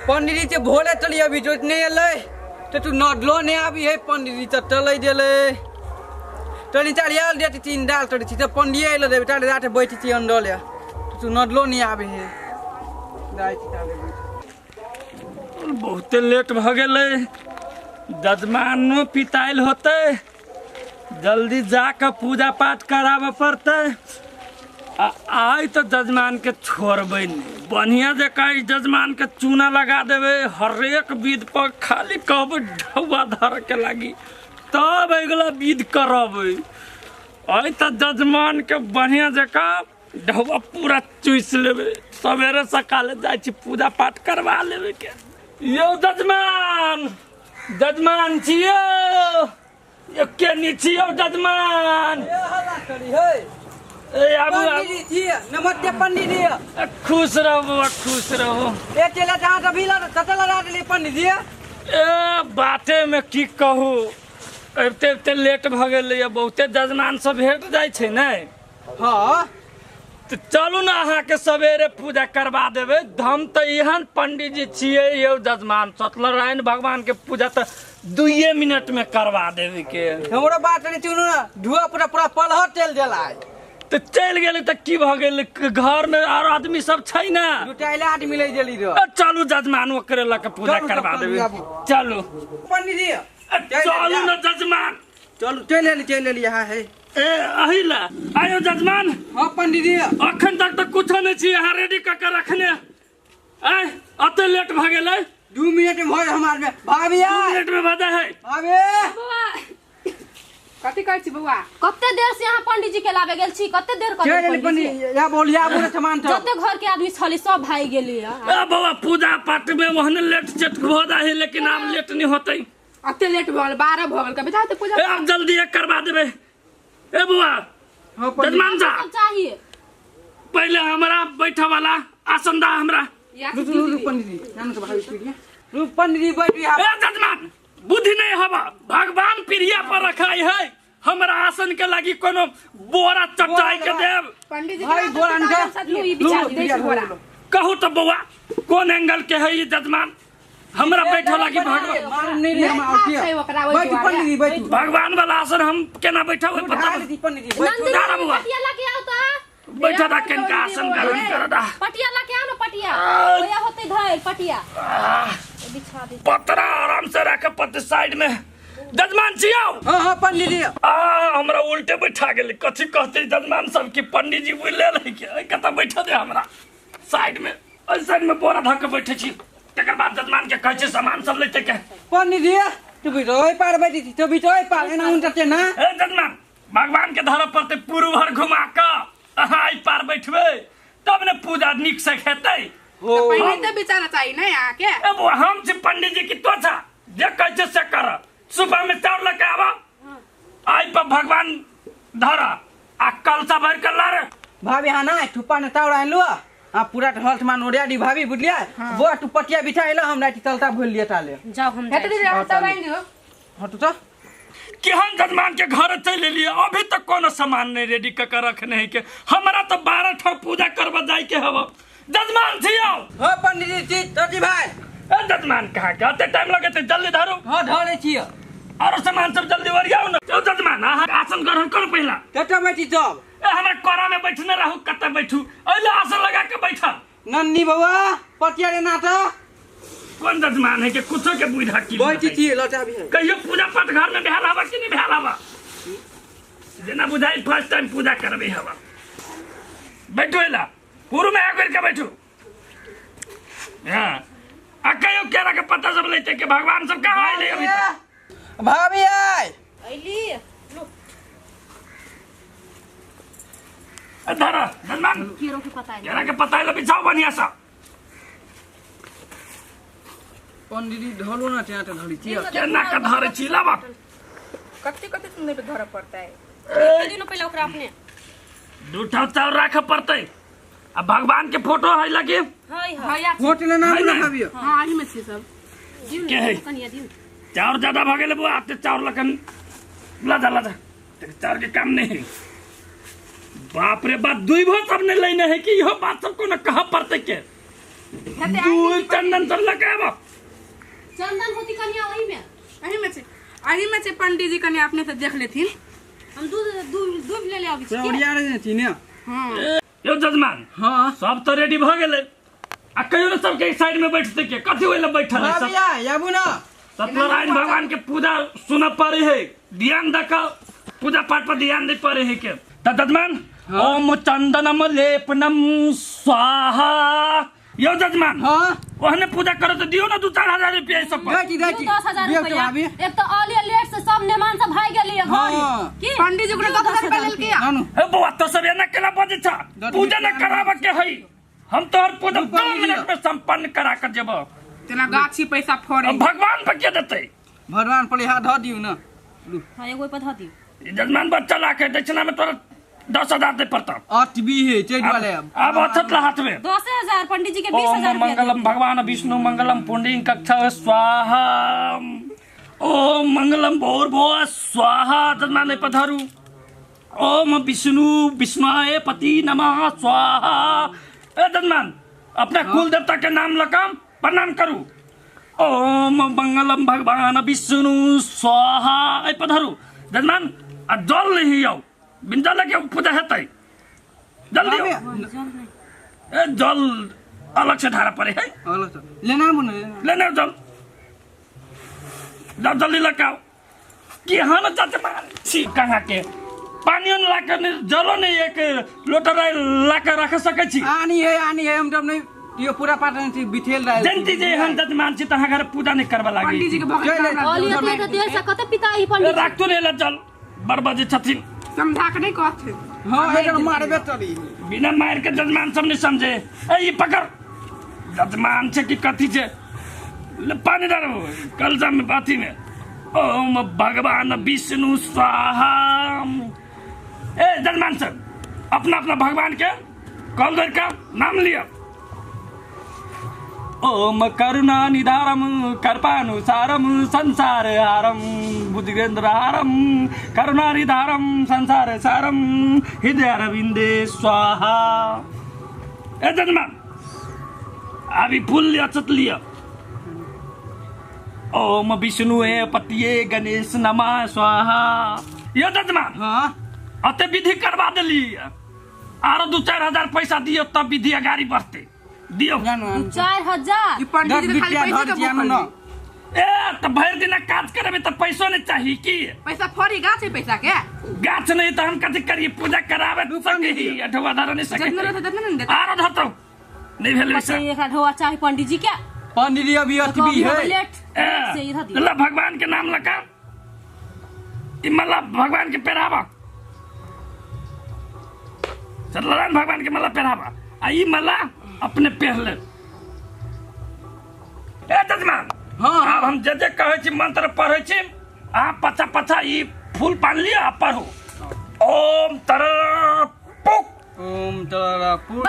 पंडित जी भोरे चली अभी जो नहीं एलै तऽ तू नडलो नहीं आबी है। पंडित जी तऽ चलै गेलै तनी चार आयल देती तीन डाल तोड़ी छी तऽ पंडिये एलो देबे तारे राते बैठी छी अंडल या तू नडलो नहीं आबी है जाइ छी ताले बैठ। बहुते लेट भऽ गेलै, जजमानो पितायल होतै, जल्दी जाकऽ पूजा पाठ कराबऽ पड़तै। आ आइ तऽ जजमानके छोड़बै नहि, बढ़िआँ जकाँ ई जजमानके चूना लगा देबै हरेक विध पर, खाली कहबै ढौआ धरऽके लागी तब अगिला विध करबै। आइ तऽ जजमानके बढ़िआँ जकाँ ढौआ पूरा चूसि लेबै। सवेरे सकाले जाइ छी पूजा पाठ करवा लेबै के। यौ जजमान, जजमान छियौ, यौ केनी छियौ जजमान? ए हल्ला करी है। ए आबू आबू। पंडित जी छियै, नमस्ते पंडित जी। ए, खुश रहू बौआ, खुश रहू। ए चला जहाँ से भी लड़ कतऽ लड़ा देलियै पंडित जी? ए बाते में की कहू, अबिते अबिते लेट भऽ गेलैए, बहुते जजमान सब भेट जाइ छै ने। हाँ तऽ चलू ने अहाँके सवेरे पूजा करवा देबै। हम तऽ एहन पंडीजी छियै यौ जजमान, सत्यनारायण भगवान के पूजा तऽ 2 मिनट में करवा देबै के। हमरो बात नहीं सुनू ना, धुआ पूरा पूरा पलहर चलि गेलै। तऽ चलि गेलै तऽ की भऽ गेलै, घर में आर आदमी सब छै ने, दूटा आदमी लै गेली रह। ए, चलू जजमान ओकरे लऽ के पूजा चलू, करवा चलू, देबै। आबू। चलू पंडीजी, ए, चलू ने जजमान। चलू चलि एली, चलि एली यहाँ है। ए अही ला आयो जजमान। हाँ पंडीजी। अखन तक तऽ कुछो नहि छी अहाँ रेडी कऽ के रखने, आय अते लेट भऽ गेलै। 2 मिनट में भऽ हमार में भाभी 2 आय। मिनट में भऽ जाइ है। भाभी। बौआ। कथी कहै छी बौआ? कते देर से यहाँ पंडीजी के लाबे गेल छी, कते देर चलि कऽ एली पंडीजी, या बोलिया बोले सामान सब। जते घर के आदमी छली सब भागि गेली। ए बौआ पूजा पाठ में ओहने लेट चेट भऽ जाइ है, लेकिन आब लेट नहि होतै। अते लेट भऽ गेल, 12 भऽ गेल, कभी तऽ पूजा ए आब जल्दी एक करवा देबै। ए बौआ हाँ पंडीजी। जजमान साहब सब चाहिए पहले हमरा बैठे वाला आसन दा हमरा। या रुक रुक रुक पंडीजी, जानु तो भाभी ठीक है। रुक पंडीजी बैठ यहाँ। ए जजमान बुद्धि नहीं हवा, भगवान पीढ़िया पर रखाई है, हमरा आसन के लागी कोनो बोरा चटाई के देब। पंडीजी भाई, बोरा निकाल। लू ई बिछा लू, दे। दै छी बोरा। कहू तो बौआ कोन एंगल के है ई जजमान, हमरा बैठे लागी भगवान मालूम नहीं रे हम नहीं आउट छै ओकरा ओहि बैठ दुआरे। पंडीजी बैठ। भगवान वाला आसन हम केना बैठा हुए पता ढाल दी पंडीजी बैठ। नंदिनी, ना बौआ। पटिया लाके आओ त। बैठा दा केनका आसन ग्रहण कर दा। पटिया लाके आओ ना, पटिया ओया होतै धैल पटिया बिछा दे। पतरा आराम से रख पत साइड में। जजमान छियौ? हाँ हाँ पंडीजी। आ हमरा उल्टे बैठा गेलै, कथी कहते जजमान सब कि पंडीजी बुझि लेल है कि कतऽ बैठा दे हमरा साइड में, एहि साइड में बोरा धऽ के बैठे छी। तकर बाद जजमान के कहै छै सामान सब लेते के। पंडीजी तू भी ओहि पार बैठी छी, तू भी ओहि पार एना उनटा छै ना। ए जजमान भगवान के धरऽ पड़तै पूर्व भर घुमा कऽ अहाँ एहि पार बैठबै तब ने पूजा नीक से हेतै। पहिले तऽ बिचारा चाही ने अहाँके। ए बौआ हम छी पंडीजी की तो छा, जे कहै छै से कर। सुबह में चाउर लऽ के आबऽ, आइ पर भगवान धर आ कलसा भरि के ला रे। भाभी हाँ ना ठुप्पा ने चाउर आनलु आ पूरा हल्थ मान ओरिया दी भाभी बुझलियै। बौआ तू पटिया बिछा एला, हम राति तलता भूल लियै ताले। जाओ हम हेतै दीदी, अहाँ चाउर आनि दियौ। हटू तऽ। केहन जजमान के घर चलि एलियै, अभी तक कोनो सामान नहीं रेडी कऽ के रखने है के। हमरा तऽ 12 ठो पूजा करबऽ जाय के हव। जजमान छियौ? हाँ पंडीजी छी चाची भाई। ए जजमान कहाँ के अते टाइम लगेतै, जल्दी धरू। हाँ धरे छियै। आरो सामान सब जल्दी ओरियाउ ने। यौ जजमान अहाँ आसन ग्रहण करू पहिला। कतऽ बैठी सब? ए हमरा कोरा में बैठने रहू, कतऽ बैठू, एहि आसन लगा के बैठल। नन्नी बौआ पटिया रे नाटा। कोन जजमान है के कुछो के बुझा की बैठी छी लटा भी है। कहियो पूजा पाठ घर में भेल हवा कि नहीं भेल हवा, जेना बुझाई फर्स्ट टाइम पूजा करबे हवा। बैठू एला पूर्व में आकर के बैठू। हाँ आ कहियो केरा के पत्ता सब लेते के भगवान सब कहाँ आइले अभी तक? भाभी आय अइली। ए, धरा जजमान केरो के पता है। केरा के पत्ता एला बिछाओ बढ़िया सा। पंडीजी धरो ना त्याँ तऽ धरी छियै। केना के धरे छी लाबा। कते कते सुन्दर पे धरऽ पड़तै। दिनो पहिले ओकरा अपने दूठा चाउर राखऽ पड़तै आ भगवान के फोटो है लगे। है है भैया फोटो ले नाम है ना ना? भाभी। हाँ एही में छी सब। दिउ के है? कनिया दिउ। चाउर ज्यादा भऽ गेलै बौआ, आते चाउर लखन ला जा ला जा, चाउर के काम नहीं है। बाप रे बाप दुई भो सब ने लेने है कि इहो बात सब कोनो कह पड़तै के। हेतै दूध चंदन सब लगाब। चंदन होती कनिया ओही में। अही में छै, अही में छै। पंडीजी कनि अपने से देख लेथिन। हम दूध दूध दूध ले ले आबै छी। ओरिया रहे छी ने। हाँ। यौ जजमान। हाँ। सब तऽ रेडी भऽ गेलै आ कहियो ने सबके एक साइड में बैठते के कथी ओहि लए बैठल है सब? भैया आबू ना। सत्यनारायण भगवान के पूजा सुनऽ पड़े है, ध्यान दऽ कऽ पूजा पाठ पर ध्यान दै पड़े है के। तऽ जजमान ओम चंदनम लेपनम स्वाहा। यौ जजमान। हाँ। ओहने पूजा करो तऽ दियौ ने 2-4 हजार रुपया सब पर। दै छी, दै छी। 10,000 दियौ रुपया। भाभी। एक तो ऑलिया लेट से सब मेहमान सब भाग गेली घर। हाँ। की पंडीजी ओकरा 10,000 रुपया लेलकै। नानू। हे बौआ, तो सब एना केना बजै छ? दस पूजा न रुपया। कराबऽ के है, हम तोहर पूजा रुपया 2 लिअ। मिनट में संपन्न करा के जेबो। तेना गाछी पैसा फोड़े। अब भगवान पर के देतै? भगवान पर हाथ धऽ दियौ ने। लू। हाँ, एगो पर धऽ दियौ। ई जजमान बच्चा ला के दक्षिणा में तोरा 10,000 दे पड़ता। अटबी है चलि दुआरे। आब अछत ला हाथ में। 10,000 पंडीजी के बीस ओम हजार रुपया। मंगलम भगवान विष्णु मंगलम पुंडरीक कक्ष स्वाहा ओम मंगलम भूर्भुवः स्वाहा। जजमान पधारू। ओम विष्णु विष्णुए पति नमः स्वाहा। ए जजमान, अपना कुल देवता के नाम लकम प्रणाम करू। ओम मंगलम भगवान विष्णु स्वाहा। ए पधारू जजमान। आ जल नहीं आउ, बिन जल के पूजा हेतै? जल्दी आउ। ए जल अलग से ढारा पड़े है। अलग से लेना आबू ने, लेना। लेने आओ जल, जाओ जल्दी लगाओ कि हाँ न चाचे मान छी कहाँ के पानियो न लाकर नहीं, जलो नहीं एक लोटा लाकर रख सकै छी। आनी है, आनी है। हम जब नहीं यो पूरा पाठ नहीं छी बिथेल रहे। जनती जे हम जजमान छी तहाँ घर पूजा नहीं करबा लागी। पंडीजी के भगत चलि। ऑलिया तो देर से कते पिता ही पंडीजी। राखतो नहीं ला जल, बड़ बजे छथिन। समझा के नहीं कहथिन। हाँ, एकर मारबे तरी। बिना मार के जजमान सब नहीं समझे। ए ई पकड़, जजमान छै कि कथी छै? ले पानी डालो कलजा में बाथी में। ओम भगवान विष्णु स्वाहा। ए जजमान सब अपना अपना भगवान के कल धर का नाम लिया। ओम करुणा निधारम कृपानुसारम संसार हारम भुजगेंद्र हारम करुणा निधारम संसार सारम हृदय अरविंदे स्वाहा। ए जजमान, अभी फूल लिया, चत लिया। ओम विष्णु हे पतिये गणेश नमः स्वाहा। यो जजमान। हाँ। अते विधि करवा देली, आरो 2-4 हजार पैसा दियो तब विधि अगाडि बढ़ते दियो। जानु आनु। 4,000। ई पंडीजी दस के खाली रुपया पैसे धर के छी आनु भूखल न। है। ए त भरि दिन काज करबे त पैसो नहीं चाही की? पैसा फोड़ी गाछ है पैसा के। गाछ नहीं त हम कथी करिए? पूजा कराबे सके ही अठवा धर नहीं सके। जितना रहते तितना नहीं देते। आरो धरतो नहीं भेल कते पैसा। एक ढोआ चाही पंडीजी के। पंडीजी अभी अटबी है। लेट ए, से इधर दियौ। ला भगवान के नाम लगा, ई मला भगवान के पहरावा, सत्यनारायण भगवान के मला पहरावा आ ई मला अपने पहन ले। ए जजमान। हाँ। आब हम जे जे कहै छी मंत्र पढ़ै छी, अहाँ पछा पछा ई फूल पान लिअ आ पढ़ू। ओम तर पुक। ओम तरा पुक।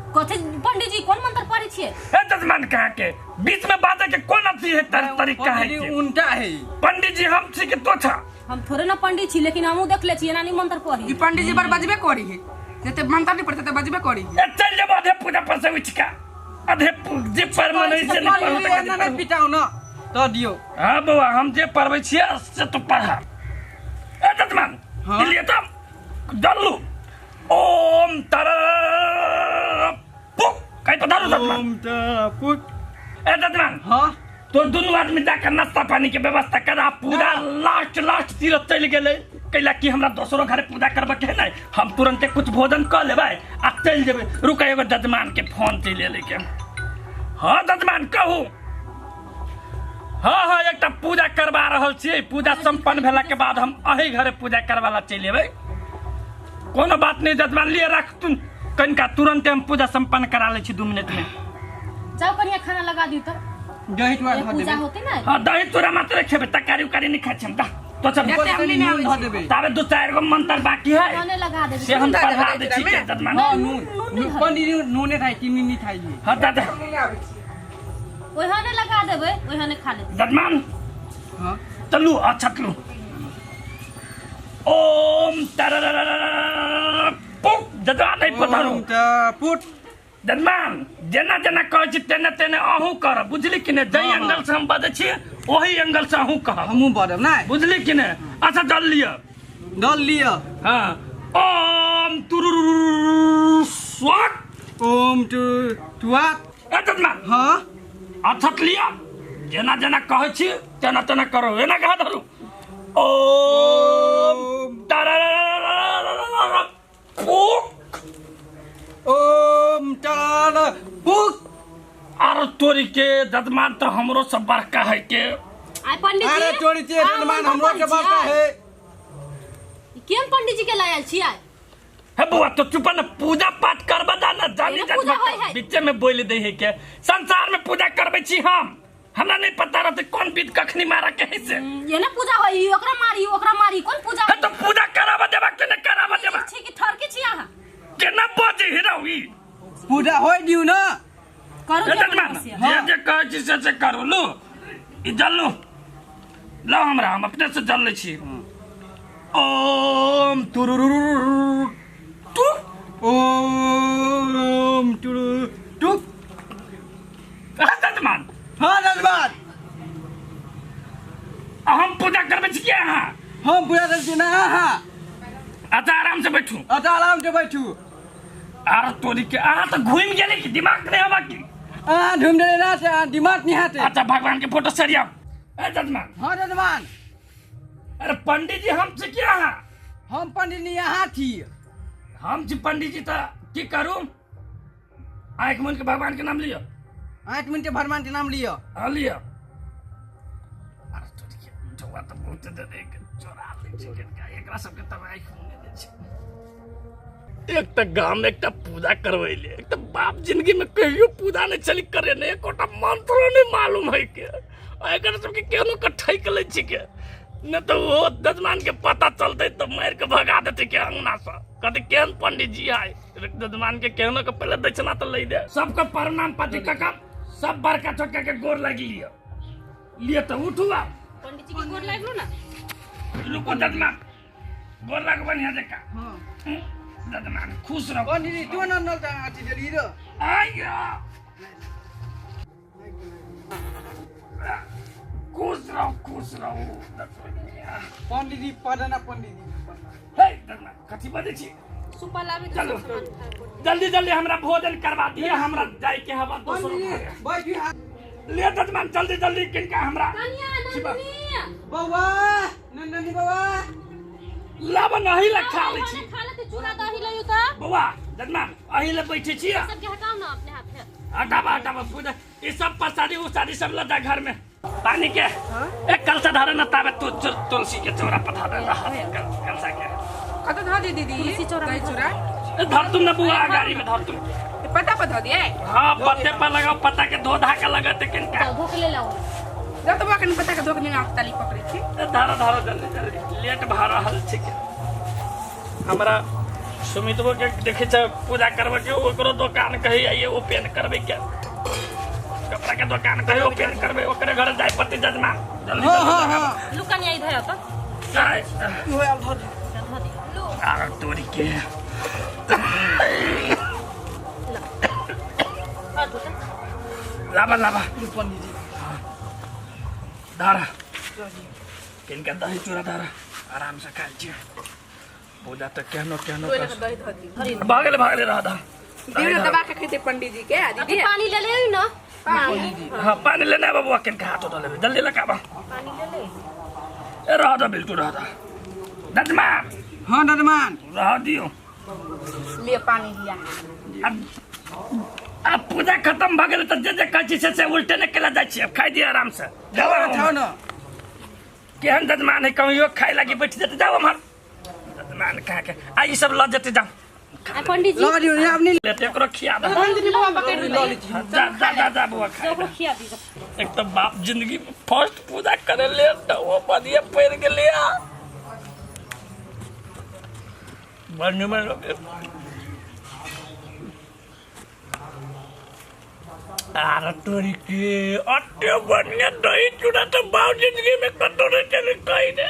कथी पंडीजी, कोन मंत्र पढ़ै छियै? ए जजमान, कहाँ के बीच में बाजै के कोन अथी है तर तरीका है पंडीजी के? उनटा है। पंडित जी हम छी कि तो छा? हम थोड़े ना पंडित छी, लेकिन हमहूँ देखले छियै एना नहीं मंत्र पढ़ी। ई पंडीजी बड़ बजबे करी है, जते मंत्र नहीं पढ़ते बजबे करी है। ए चल जेबो अधे पूजा पर से उठि के अधे जे पढ़मे नहीं से नहीं पढ़ू। पंडीजी एना नहीं पिटाउ न तऽ दियौ। हाँ बौआ, हम जे पढ़बै छियै से तू पढ़ा। ए जजमान। हाँ? लिए तऽ डल्लू ओम तर पुक कहीं पधारू जजमान। ओम तरा पुक। ए जजमान। हाँ। तो दुनू आदमी जाकर नाश्ता पानी के व्यवस्था करा। पूरा लास्ट लास्ट तीरथ चलि गेलै, कैला कि हमरा दोसरो घरे पूजा करबे के है ने, हम तुरंते कुछ भोजन कऽ लेबै आ चलि जेबै। रुक, एगो जजमान के फोन चलि एलै के। हाँ जजमान, कहू। हाँ हाँ, एकटा पूजा करवा रहल छियै। पूजा संपन्न भेला के बाद हम अही घरे पूजा करवा ला चलि एबै। कोनो बात नहीं जजमान, लिए राख तू कनिका, तुरंते हम पूजा संपन्न करा लै छी 2 मिनट में। जाओ कनिया, खाना लगा दियौ तऽ। दही चूड़ा एक धऽ पूजा देबै। होते ना। हाँ, दही चूड़ा मात्र खेबै, तरकारी उकारी नहीं खाइ छी हम। दा तो सब। जते हम लेने आबै धऽ छी। देबै। ताबे दू चारि गो मंत्र बाकी है खाने लगा देबै। से हम दे देबै पढ़ा दै छी दही के जजमान। हाँ, नून नून नून नहीं। पंडीजी नूने खाइ, चीनी नहीं खाइ। हाँ दादा। हम लेने आबै छी। ओहने लगा देबै, ओहने खा लेतै। जजमान। हाँ। चलू, अच्छा चलू। ओम तरररररर पुक। जजमान नहीं पधारू। ओम तरा पुट। जजमान जेना जेना कहै छी तेना तेना अहूँ करब, बुझली कि नहि? जाहि एंगल से हम बजै छी ओही एंगल से अहूँ कहब। हमहूँ बजब नहि। बुझली कि नहि? अच्छा जल लिअ। जल लिअ। हाँ, ओम तुरु स्वाक। ओम टु टुआक। ए जजमान। हाँ। अक्षत लिअ, जेना जेना कहै छी तेना तेना करू, एना कहा धरू। ओम तारा फूक। ओम तारा फूक। आर तोरी के जजमान तऽ हमरो सब बड़का है के। आइ पंडित जी, अरे तोरी के जजमान हमरो के बड़का है। केम पंडित जी के लायल छी आइ? हे बौआ तो चुप न, पूजा पाठ करबा दा न, जानी एने पूजा होय है। बीचे में बोल दे है के संसार में पूजा करबे छी हम, हमरा नहीं पता रहते कौन विध कखनी मारा के है से। एने पूजा होई, ओकरा मारी ओकरा मारी, कौन पूजा? हे तो पूजा करावा देबा के न करावा देबा? छी कि ठरके छी अहाँ? केना बजे हिरौ ई? पूजा होय दिउ न। करू हे जे जजमान, मन जे जे कहै छी से से करू। लू ई जल लू, लाउ हमरा, हम अपने से जल लै छी। ओम तुरुरुरु टू। ओम टुरु टू। हाँ जजमान। हाँ जजमान। हम पूजा करबै छी कि अहाँ? हम पूजा करै छी ना अहाँ। अच्छा आराम से बैठू। अच्छा आराम से बैठू। आर तोरी के अहाँ तऽ घूमि गेलै कि दिमाग नहि हवा की? अहाँ घूमि गेलै ना से अहाँ दिमाग नहीं हाथे। अच्छा भगवान के फोटो सरियाउ। ए जजमान। हाँ जजमान। अरे पंडित जी हम छी कि अहाँ? हम पंडित जी अहाँ छी। हम छी पंडित जी तऽ की करू? आँखि मुनि के भगवान के नाम लिअ। आँखि मुनि के भगवान के नाम लिअ। हाँ लिअ। अरे तोरी के झौआ तऽ बहुत दे के चोरा लै छै किनका, एकरा सबके तऽ आँखि मुनि दै छै। एक तऽ गाम में एकटा पूजा करबै ले, एक तऽ बाप जिंदगी में कहियो पूजा नहीं चली करे ने, एकोटा मंत्रो नहीं मालूम है के, आ एकर सबके केहनो के ठैक लै छी के, नहीं तऽ ओ जजमान के पता चलतै तऽ मारि के भगा देतै के अंगना से, कहतै केहन पंडित जी आय, जजमान के केहनो के पहिले दक्षिणा तऽ लै दे। सबके प्रणाम पाती काका, सब बड़का छोटका के गोर लागि लिअ। लिअ तऽ उठू आब। पंडित जी के गोर लागलू ना? रुको जजमान, गोर लागू बढ़िया जकाँ। हाँ। जजमान खुश रहो। पंडित जी तू न नल अथी देली र। आइया खुश रहो, खुश रहो। पंडित जी पढ़ना, पंडित जी हे जजमान कथी बजै छी? सुपा लाबे के चलू। सब सामान उठाए पड़तै। जल्दी जल्दी हमरा भोजन करवा दिए, हमरा जाय के हवा दोसर पंडित जी घरे। बैठी हाथ। ले जजमान जल्दी जल्दी किनका हमरा कनिया नंदिनी बौआ नंदिनी बौआ लाब नहीं ला खा लै छी। खा लेते चूड़ा दही लइयो त। बौआ जजमान अही ले बैठे छी। सबके हटाओ ना अपने हाथ से। हटाबा हटाबा पूजा ई सब प्रसादी उसादी सब लदा घर में पानी के। एक कलसा धारे न ताबे तू तुलसी के चौरा पथा दे कलसा के। कत धऽ दी दीदी? तुलसी चौरा दही चूड़ा। ए, धर तुम न बुआ गाड़ी में धर तुम। पता पर धऽ दिए? हाँ पत्ते पर लगाओ, पत्ता के धो धा के लगते किनका। तो धो के ले लाओ। जब तो बकन पत्ता के धो के लेना ताली पकड़े छी। ए, धारा धारा जल्दी जल्दी लेट भा रहल छै के। हमरा सुमितबो के देखे छै पूजा करबे के, ओकरो दुकान कही आइए ओपन करबे के, कपड़ा के दुकान कही ओपन करबे, ओकरे घर जाय पड़ते जजमान। जल्दी हाँ जल्दी हाँ लगाबो। हाँ। लू कनिया इधर त। जाय। हो आब धर। धऽ दे। लू। आर तोरी के हाथ धो त। लाबा लाबा पंडित जी धारा किनका दही चूड़ा धारा आराम से खाइ छी। पूजा तऽ केहनो केहनो तोरे के दही धऽ दी। भागले भागले रह दा। दिउ न दबा के खेतै पंडित जी के। आ दीदी पानी ले ले ना। पानी। हाँ पानी लेने आबा बौआ, किनका हाथ धो लेबे जल्दी लगाबा। पानी ले ले। ए रह दा बिल्कुल रह दा। ददमान। हाँ ददमान रह दियो। ले पानी लिया। अब पूजा खत्म भ गेल तऽ जे जे कहै छी से उल्टे नहि केला जाइ छी, अब खाइ दिअ आराम से। जाओ जाओ न। केहन ददमान है कहियो खाइ लागी बैठ जेतै। जाओ उम्हर ददमान खा के आ ई सब लऽ जेतै। जाओ आ पंडित जी लऽ दियौ आब नहीं। लेते एकरो खिया दे। पंडित जी बौआ पकड़ ले। जा जा जा जा बौआ खाइ ओकरो खिया दी। एक तो बाप जिंदगी में फर्स्ट पूजा करे ले तो वो पदिया पड़ गेले। बड़ निमन लगे। आर तोरी के अत्ते बढ़िया दही चूड़ा तो बाप जिंदगी में कतो नहीं चले कहीं दे।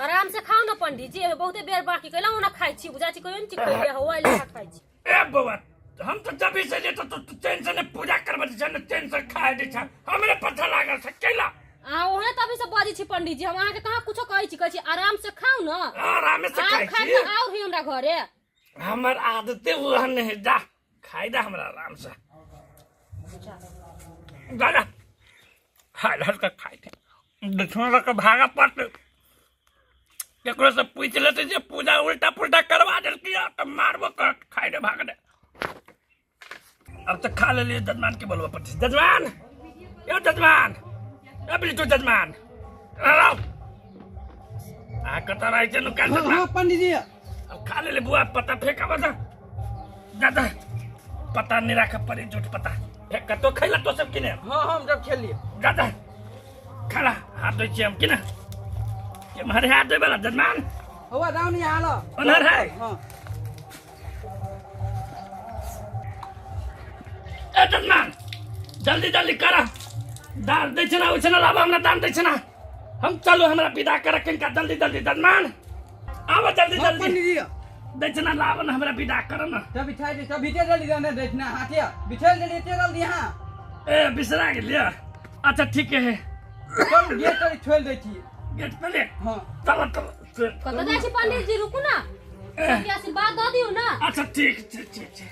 आराम से खाओ ना पंडित जी, एमे बहुते बेर बाकी कैला ओना खाइ छी, बुझा छी कहियो ने चीज खैले हो लेखा खाइ छी। ए बौआ, हम तो जब से जे तो तू चैन से ने पूजा करबै छै ने चैन से खाय दै छै, हमरे पछा लागल छै कैला? अहाँ ओहने तभी से बजै छी पंडित जी, हम अहाँके कहाँ कुछो कहै छी, कहै छी आराम से खाउ ना। आराम से आम खाइ खाइ छी। तऽ आउ ही हमरा घरे। हमर आदते ओहन है, जा खाइ दे हमरा आराम से, जा जा खाइ दे, हल्का खाइ दे। देखो रख भागा पड़तै, केकरो से पूछ लेते जे पूजा उल्टा पुल्टा करवा देलकी है, तो मारबो कर। खाइ दे, भाग दे। अब तो खा लेलिए, जजमान के बोलबो पड़तै। जजमान, यो जजमान, ए बिल्टू जजमान, आओ। आ कतऽ रहै छै नुका? हाँ। जजमान। हाँ पंडित जी। अब खा लेले बुआ, पत्ता फेंका बता दादा, पता नहीं राख पड़ी, झूठ पता फेंक कतो खैला तो सब किने? हाँ, हम जब खेलिए। दादा खाला, हाथ धोइ छियै हम किने, केम्हर हाथ धोइ वाला जजमान? हवा दाव नहीं आला। ओनहर है? हाँ। ए जजमान, जल्दी जल्दी कर, दाल दै छै ना ओइ छै ना, लाबा हमरा दान दै छै ना, हम चलू, हमरा विदा कर किनका, जल्दी जल्दी जजमान आब, जल्दी। हाँ। जल्दी। पंडित जी। दै छै ना, लाब ना, हमरा विदा कर ना। तब बिछाइ दे, तब बिछे जल्दी दे देखना हाथे बिछाइ जल्दी, एते जल्दी यहाँ। ए बिसरा गेलियै, अच्छा ठीक है। चल गेट तर छोड़ि दै छी। गेट पे ले। हाँ। चल चल। कतऽ जाइ छी पंडित जी? रुकू ना, सबके आशीर्वाद दऽ दियौ ना। अच्छा ठीक छै, ठीक छै।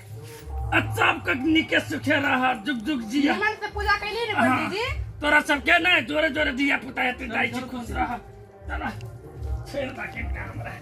अच्छा आपके नीके सुखे रह, जुग जुग जिया। निमन से पूजा कैली ने पंडित जी? तोरा सबके ने जोरे जोरे दिया पुता हेतै, जाइ छी, खुश रह। चल फेर ताके हमरा।